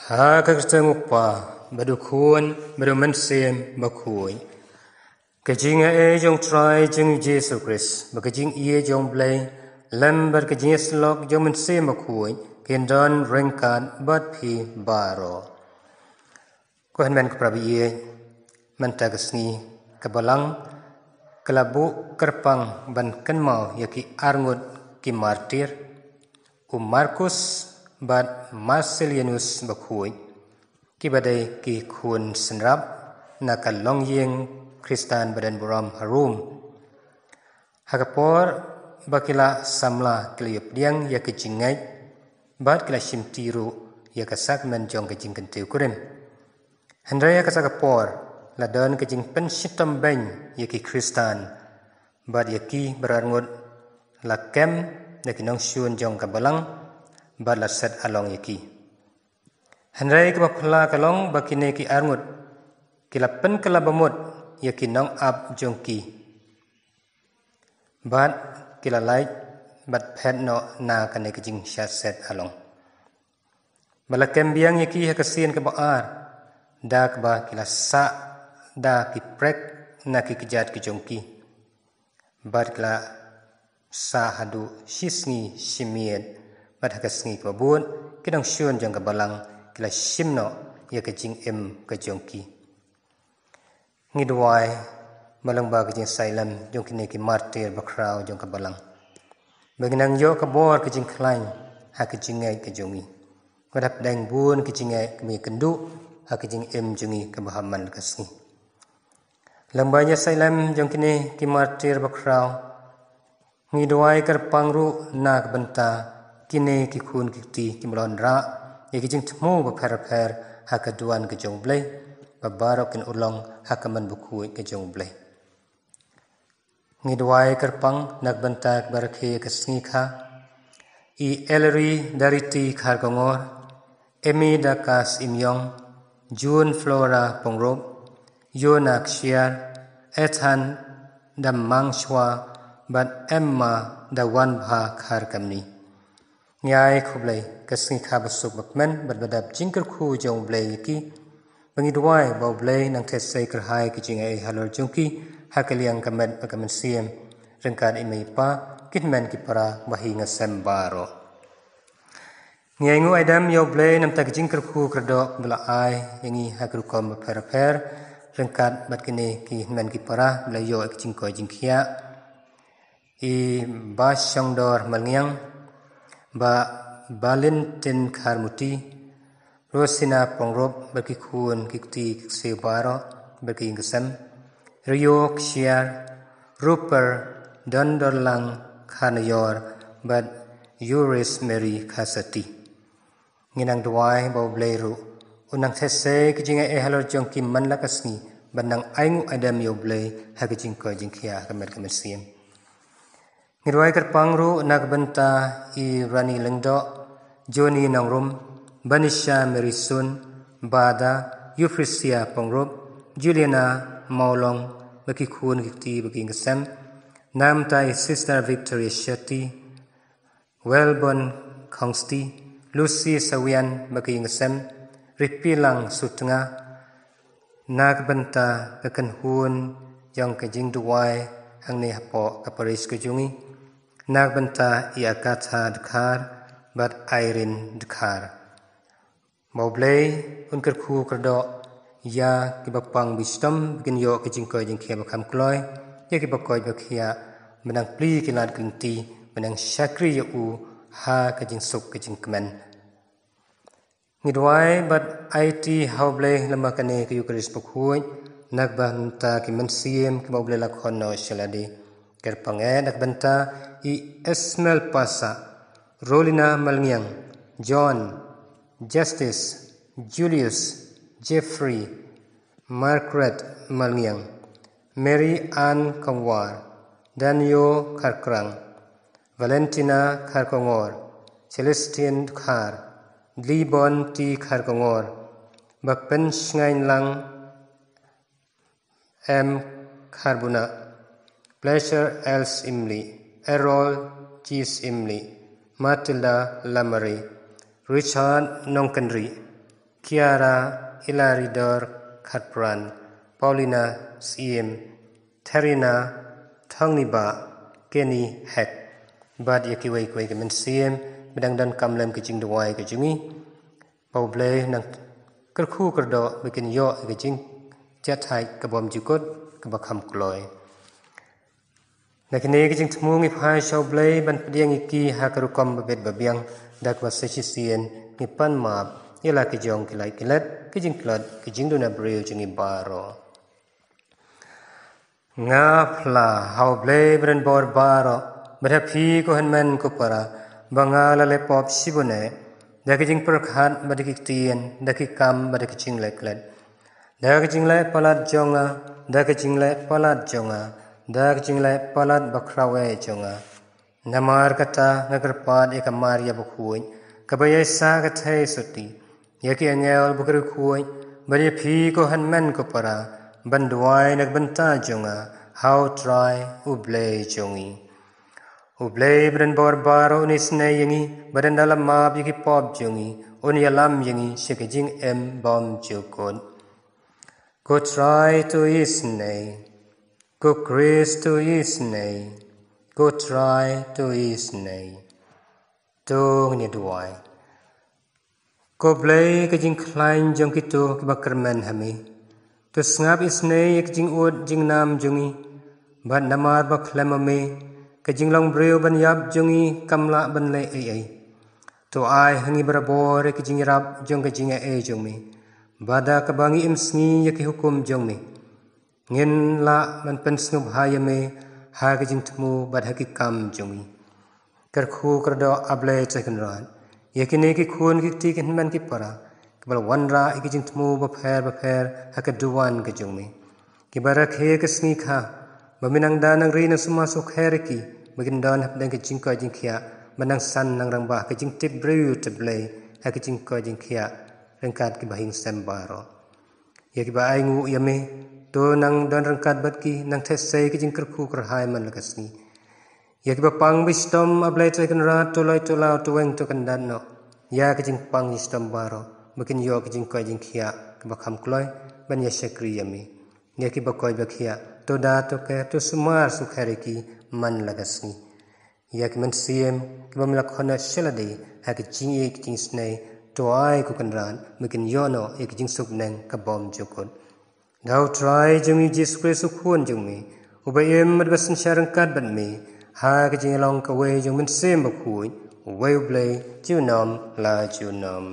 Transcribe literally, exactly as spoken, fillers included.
Ha ka kyrteng u Kpa, bad u Khun, bad u Mynsiem Bakhuid. Ka jingaiei jong u Trai jong ngi u Jisu Khrist, bad ka jingïeit jong u Blei, lem bad ka jingïasyllok jong u Mynsiem Bakhuid, kin don ryngkat bad phi baroh. Ko hynmen ko para baieit, mynta ka sngi ka Balang ka la buh kyrpang ban kynmaw ïa ki arngut ki martir, u Markus bad Marsilianus Bakhuid, kiba dei ki khun synrap na ka longïing Khristan ba don burom ha Rom. Ha ka por ba ki la samla, ki la ïoh pdiang ïa ka jingngeit, bad ki la shimti ruh ïa ka sakramen jong ka jingkyntiew kurim. Hynrei ha kata ka por la don ka jingpynshitom beiñ ïa ki Khristan, bad ïa ki baroh arngut la kem da ki nongshun jong ka Balang, bad la set along ïa ki. Hynrei kaba phylla ka long ba kine ki arngut ki la pynkylla bamut ïa ki nongap jong ki, bad ki la lait bad phet noh na kane ka jingshah set along. Ba la kem biang ïa ki ha ka sien kaba ar, da kaba ki la sah da ki prek na ki kjat ki jong ki, bad ki la sah haduh shi sngi shi miet, bad ha ka sngi kaba bud ki nongshun jong ka Balang ki la shim noh ïa ka jingim ka jong ki. Ngi duwai ba lyngba ka jingsailem jong kine ki martir bakhraw jong ka Balang, ba ngin nang ïoh ka bor ka jingkhlaiñ ha ka jingngeit ka jong ngi, bad hapdeng bun ka jingngeit kaba ngi kynduh ha ka jingim jong ngi kaba ha man la ka sngi. Lyngba ïa ka jingsailem jong kine ki martir bakhraw, ngi duwai kyrpang ruh na ka bynta kine ki khun ki kti kiba la wanrah ïa ki jingthmu bapher bapher ha ka duwan ka jong u Blei, ba baroh kin urlong ha ka mon bakhuid ka jong u Blei. Ngi duwai kyrpang na ka bynta kiba rakhe ïa ka sngi kha, i Ellery Dariti Kharkongor, Emmy Dakas Imyong, June Flora Pongrup, Yona Kshiar, Ethan Dammangshwa, bad Emma Dawanbha Kharkamni. Ngi ai khublei ka sngi kha basuk bakmen bad badap jingkyrkhu jong u Blei ïa ki, ba ngi duwai ba u Blei nang theh sei kyrhai ka jingaiei halor jong ki ha ka liang ka met bad ka mynsiem, ryngkat i mei i pa, ki hynmen ki para ba ha ïing ha sem baroh. Ngi ainguh aidem ïa u Blei namar ka jingkyrkhu kyrdoh ba la ai ïa ngi ha ki rukom bapher bapher, ryngkat bad kine ki hynmen ki para ba la ïoh ïa ka jingkoit jingkhiah. I Bah Shongdor Malngiang, Bah Balintin Kharmuti, Rosina Pongrup, bad ki khun ki kti ki ksiew baroh bad ki ïing ki sem, Rio Kshiar, Ruper Dondorlang Kharnayor, bad Yuris Mary Khasati. Ngi nang duwai ba u Blei ruh un nang theh sei ka jingaiei halor jong ki man la ka sngi, bad nang ainguh aidem ïa u Blei ha ka jingkoit jingkhiah ha ka met ka mynsiem. Ngi duwai kyrpang ruh na ka bynta i Rani Lyngdoh, Johnny Nongrum, Banisha Mary Sun, Bada, Euphrasia Pongrup, Juliana Mawlong, bad ki khun ki kti bad ki ïing ki sem, namar i Sister Victoria Shetty, Welborn Khongsti, Lucy Sawian bad ka ïing ka sem, Ripilang Sutnga, na ka bynta ka kynhun jong ka jingduwai hangne hapoh ka parish ka jong ngi, na ka bynta i Agatha Dkhar bad Irene Dkhar. Ba u Blei un kyrkhu kyrdoh ïa kiba pang ba shitom, ba kin ïoh ka jingkoit jingkhiah ba kham kloi, ïa kiba koit ba khiah ba nang plie ki lad ki lynti, ba nang shakri ïa u ha ka jingsuk ka jingkmen. Ngi duwai bad aiti ha u Blei lyngba kane ka Eukharist bakhuid na ka bynta ki mynsiem kiba u Blei la khot noh sha lade. Kyrpang eh na ka bynta i Esmel Pasa, Rolina Malngiang, John, Justice, Julius, Jeffrey, Margaret Malngiang, Mary Ann Kongwar, Danio Kharkrang, Valentina Kharkongor, Celestine Dkhar, Dlibon T Kharkongor, Bapenshngainlang M Kharbuna, Pleasure Els Imli, Errol Jis Imli, Matilda Lamare, Richard Nongkynrih, Kiara Ilaridor Khatpran, Paulina Siem, Therina Thongniba, Kenny Hek, bad ïa kiwei kiwei ki mynsiem ba dang don kam lem ka jingduwai ka jong ngi. Ba U Blei nang kyrkhu kyrdoh ba kin ïoh ïa ka jingjathait ka bym jukut kaba kham kloi. Na kine ki jingthmu ngi phai sha U Blei ban pdiang ïa ki ha ka rukom ba bit ba biang, da kaba sa shisien ngi pan map ïa la ki jong ki lait ki let, ki jingtlot, ki jingduna briew jong ngi baroh. Nga phla ha U Blei ba donbor baroh, bad ha phi ko hynmen ko para, ba nga la leh pop shibun eh, da ki jingpyrkhat bad da ki ktien, da ki kam bad da ki jingleh klet, da ki jingleh palat jong nga, da ki jingleh palat jong nga, da ki jingleh palat bakhraw eh jong nga. Namar kata nga kyrpad ïa ka Maria bakhuid, kaba ïaisah ka thei sotti, ïa ki angel ba ki riewkhuid, bad ïa phi ko hynmen ko para, ban duwai na ka bynta jong nga ha U Trai U Blei jong ngi. U Blei ba donbor baroh un isynei ïa ngi, bad ynda la map ïa ki pop jong ngi, un ïalam ïa ngi sha ka jingim bymjukut. Ko Trai to isynei. Ko Khrist to isynei. Ko Trai to isynei. To ngin ïa duwai. Ko Blei, ka jingkhlaiñ jong kito kiba kyrmen ha me, to sngap isynei ïa ka jingud jingnam jong ngi, bad namar ba khlem ma me, ka jinglong briew ban ïap jong ngi kam lah ban leh ei ei. To ai ha ngi barabor ïa ka jingïarap jong ka jingaiei jong me, bad da kaba ngi im sngi ïa ki hukum jong me, ngin lah ban pynsngewbha ïa me ha ka jingthmu bad ha ki kam jong ngi. Kyrkhu kyrdoh, A Blei Trai Kynrad, ïa kine ki khun ki kti, ki hynmen ki para, kiba la wanrah ïa ki jingthmu bapher bapher ha ka duwan ka jong me, kiba rakhe ka sngi kha, ba me nang da nang ri nang sumar sukher ïa ki, ba kin don hapdeng ka jingkoit jingkhiah, ba nang san nang rangbah ka jingtip briew tip Blei ha ka jingkoit jingkhiah ryngkat kiba hingsem baroh. Ïa kiba ainguh ïa me, to nang don ryngkat bad ki, nang theh sei ka jingkyrkhu kyrhai man la ka sngi. Ïa kiba pang ba shitom, A Blei Trai Kynrad, to loi to law, to weng to kyndat noh ïa ka jingpang jingchitom baroh, ba kin ïoh ka jingkoit jingkhiah kaba kham kloi ban ïa shakri ïa me. Ïa kiba koit ba khiah, to da to kher, to sumar sukher ïa ki man la ka sngi. Ïa ki mynsiem kiba me la khot noh sha lade ha ka jingïeit ka jingisynei, to ai ko Kynrad, ba kin ïoh noh ïa ka jingsuk bneng ka bym jukut. Da U Trai jong ngi Jisu Khrist U Khun jong me, uba im bad ba synshar ryngkat bad me ha ka jingïalong kawei jong U Mynsiem Bakhuid, uwei U Blei, junom la junom.